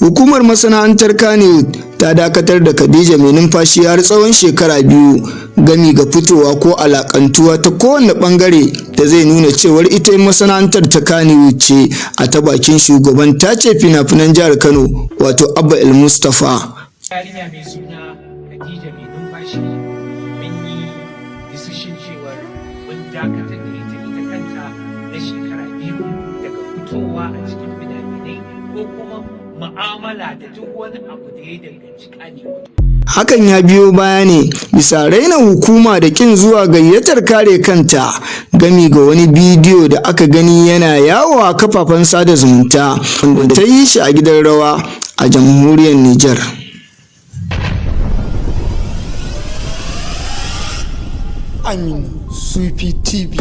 Hukumar masana'antar Kannywood ta dakatar da Khadija Mai Numfashi har tsawon shekara 2 gami ga fitowa ko alakantuwa ta kowane bangare da zai nuna cewar ita masana'antar ta Kannywood ce, a ta bakin shugaban tace fina-finan jihar Kano, wato Abba El Mustapha. Yarinya mai suna Khadija Mai Numfashi, mun yi decision cewar mun dakatar da ita, ita kanta, na shekara 2 daga fitowa a cikin fina-finai ko kuma mu'amala da duk wani abu da ya danganci Kannywood. Hakan ya biyo baya ne bisa raina hukuma da kin zuwa gayyatar kare kanta gami ga wani bidiyo da aka gani yana yawo a kafafen sada zumunta, wanda ta yi shi a gidan rawa a jamhuriyar Nijar. Amin Sufi TV.